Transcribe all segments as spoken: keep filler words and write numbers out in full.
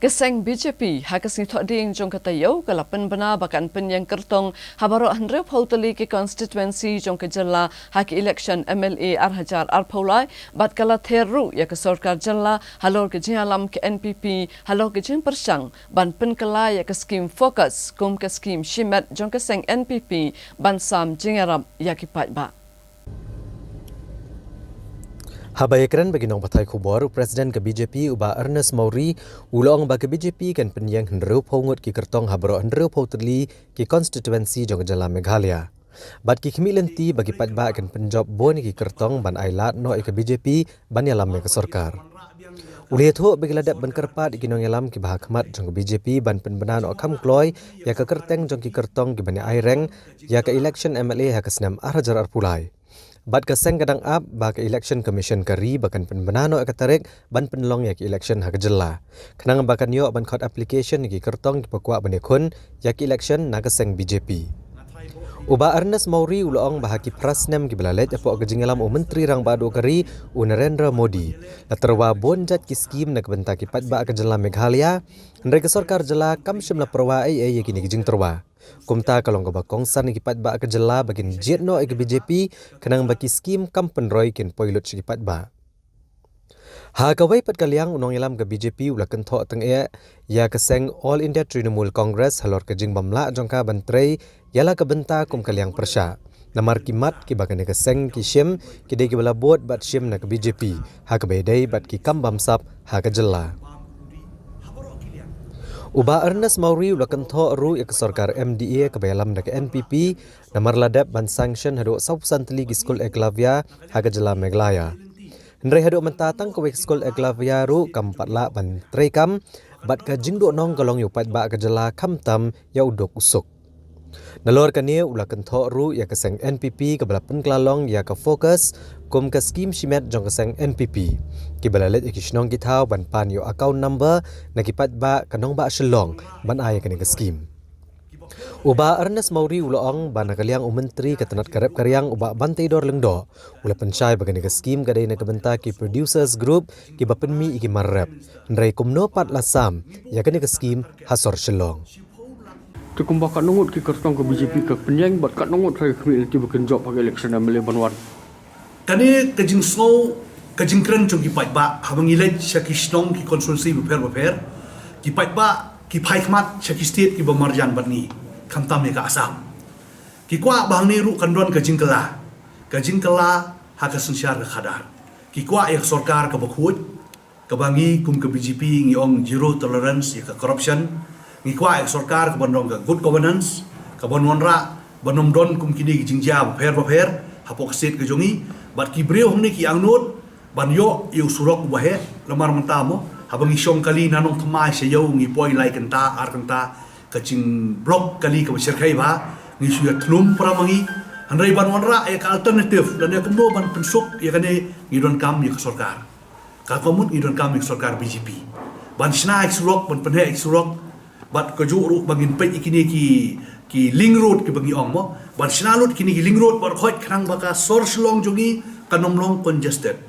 Ka seng B J P ha ka sngi Thohdieng jong ka taïew ka la pynbna ba kan pynïeng kyrtong ha baroh hynriewphew tylli ki constituency jong ka jylla ha ki election M L A ar hajar arphew lai, bad ka la ther ruh ïa ka sorkar jylla halor ka jingïalam ka N P P halor ka jingpyrshang ban pynkylla ïa ka skim FOCUS kum ka skim shimet jong ka seng N P P ban sam jingïarap ïa ki paidbah. Haba ïakren bad ki nongpathai khubor, u President ka B J P u Bah Ernest Mawrie u la ong ba ka B J P kan pynïeng hynriewphew ngut ki kyrtong ha baroh hynriewphew tylli ki constituency jong ka jylla Meghalaya. Bad ki khmih lynti ba ki paidbah kan pynjop bun ïa ki kyrtong ban ai lad noh ïa ka B J P ban ïalam ïa ka sorkar. U la ïathuh ba ki la dep ban kyrpad ïa ki nongïalam kiba ha khmat jong ka B J P ban pynbna noh kham kloi ïa ka kyrteng jong ki kyrtong kiban ïai reng ïa ka election M L A ha ka snem ar hajar arphew lai. Bad ka seng ka dang ap ba ka Election Commission ka ri ba kan pynbna noh ïa ka tarik ban pynlong ïa ka election ha ka jylla, khnang ba kan ïoh ban khot application ïa ki kyrtong kiba kwah ban ïakhun ïa ka election na ka seng B J P. U Bah Ernest Mawrie u la ong ba ha ki phra snem kiba la leit hapoh ka jingïalam u Myntri Rangbah Duh ka ri u Narendra Modi, la tyrwa bun jait ki skim na ka bynta ki paidbah ka jylla Meghalaya, hynrei ka sorkar jylla kam shym la pyrwa ei ei ïa kine ki jingtyrwa. Kumta ka long kaba kongsan ïa ki paidbah ka jylla ba kin jied noh ïa ka B J P, khnang ba ki skim kam pynroi kin poi lut sha ki paidbah. Ha kawei pat ka liang, u nongïalam ka B J P u la kynthoh tyngeh ïa ka seng All India Trinamool Congress halor ka jingbym lah jong ka ban trei ïa la ka bynta kum ka liang pyrshah, namar ki mat kiba kane ka seng ki shim ki dei kiba la bud bad shim na ka B J P ha kaba ïadei bad ki kam bamsap ha ka jylla. U Bah Ernest Mawrie u la kynthoh ruh ïa ka sorkar M D A kaba ïalam da ka N P P, namar la dep ban sanction haduh sawphew san tylli ki skul Eklavya ha ka jylla Meghalaya. Hynrei haduh mynta tang kawei ka skul Eklavya ruh kam pat lah ban treikam, bad ka jingduhnong ka long ïa u paidbah ka jylla khamtam ïa u duk u suk. Nalor kane u la kynthoh ruh ïa ka seng N P P kaba la pynkylla long ïa ka FOCUS kum ka skim shimet jong ka seng N P P, kiba la leit ïa ki shnong ki thaw ban pan ïa u account number na ki paidbah ka nongbah Shillong ban ai ïa kane ka skim. U Bah Ernest Mawrie u la ong ba na ka liang u Myntri ka tnat ka rep ka riang u Bah Banteidor Lyngdoh u la pynshai ba kane ka skim ka dei na ka bynta ki producers group kiba pynmih ïa ki mar rep, hynrei kumno pat la sam ïa kane ka skim ha sor Shillong. Te kumba katno ngut ki kyrtong ka B J P ka pynïeng bad katno ngut sa ki khmih lynti ba kin jop ha ka election M L A ban wan? Kane ka jingsngew, ka jingkren jong ki paidbah haba ngi leit sha ki shnong, ki constituency bapher bapher, ki paidbah ki phai khmat sha ki state kiba marjan bad ngi, khamtam ïa ka Assam. Ki kwah ba hangne ruh kan don ka jingkylla, ka jingkylla ha ka synshar ka khadar. Ki kwah ïa ka sorkar kaba khuid, kaba ngi kum ka B J P ngi ong zero tolerance ïa ka corruption. Ngi kwah ïa ka sorkar kaban long ka good governance, kaban wanrah ban ym don kum kine ki jingjia bapher bapher hapoh ka state ka jong ngi. Bad ki briew hangne ki angnud ban ïoh ïa u surok uba heh, namar mynta mo, haba ngi shong kali na Nongthymmai sha Ïew ngi poi lai kynta ar kynta, ka jingblock kali kaba shyrkhei bha, ngi shu ïa thlum para ma ngi. Hynrei ban wanrah ïa ka alternative lane kumno ban pynsuk ïa kane, ngi donkam ïa ka sorkar. Ka kamut ngi donkam ïa ka sorkar B J P ban shna ïa ka surok, ban pynheh ïa ka surok. Bad kajuh ruh ba ngin peit ïa kine ki, ki link road kiba ngi ong mo, ban shna lut kine ki link road bad khoit khnang ba ka sor Shillong jong ngi kan ym long congested.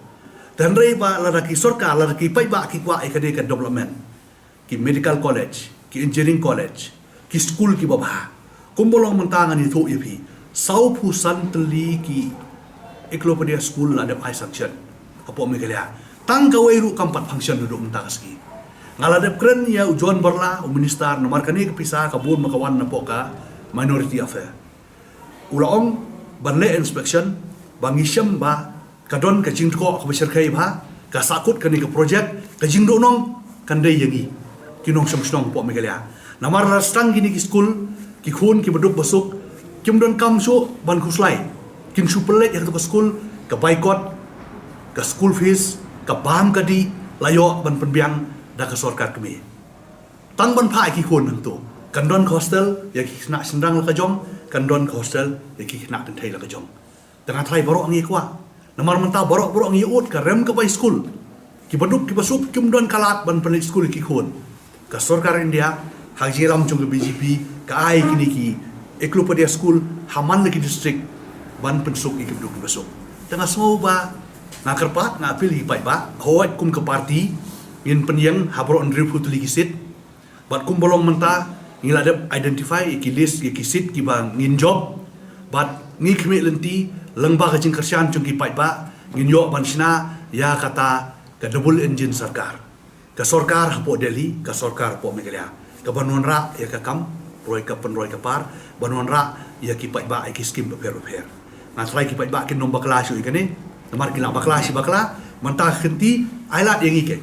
Te hynrei ba lada ki sorkar, lada ki paidbah ki kwah ïa kane ka development, ki medical college, ki engineering college, ki skul kiba bha. Kumba long mynta ngan ïathuh ïa phi, sawphew san tylli ki Eklavya School la dep ai sanction hapoh Meghalaya. Tang kawei ruh kam pat function haduh mynta ka sngi. Nga la dep kren ïa u John Barla, u minister, namar kane ka pisa ka bun ma ka wan napoh ka Minority Affair. U la ong ban leh inspection, ba ngi shem ba ka don ka jingtkoh kaba shyrkhei bha, ka sahkut kane ka project, ka jingduhnong kan dei ïa ngi ki nongshong shnong hapoh Meghalaya. Namar la sdang kine ki skul, ki khun kiba duk ba suk kim donkam shuh ban khuslai, kin shu pynleit ïa kato ka skul, ka baikot, ka school fees, ka bam ka dih la ïoh ban pynbiang da ka sorkar kmie. Tang ban phah ïa ki khun hangto, kan don ka hostel ïa ki khynnah shynrang la ka jong, kan don ka hostel ïa ki khynnah kynthei la ka jong. Te nga trai baroh ngi kwah. Namar mynta baroh baroh ngi ud ka rem ka bai skul. Kiba duk kiba suk kim don ka lad ban pynleit skul ïa ki khun. Ka sorkar India ha ka jingïalam jong ka B J P ka ai kine ki Eklavya School ha man la ki district ban pynsuk ïa kiba duk kiba suk. Te nga sngew ba nga kyrpad, nga appeal ïa ki paidbah, hooid kum ka party ngin pynïeng ha baroh hynriewphew tylli ki seat. Bad kumba long mynta, ngi la dep identify ïa ki list ïa ki seat kiba ngin jop. Bad ngi khmih lynti lyngba ka jingkyrshan jong ki paidbah, ngin ïoh ban shna ïa kata ka double engine sorkar. Ka sorkar hapoh Delhi, ka sorkar hapoh Meghalaya. Kaban wanrah ïa ka kam roi ka pynroi ka par, ban wanrah ïa ki paidbah ïa ki skim bapher bapher. Nga tharai ki paidbah kin ym bakla shuh ïa kane, namar ki la bakla shi bakla. Mynta ka kynti, ai lad ïa ngi, ke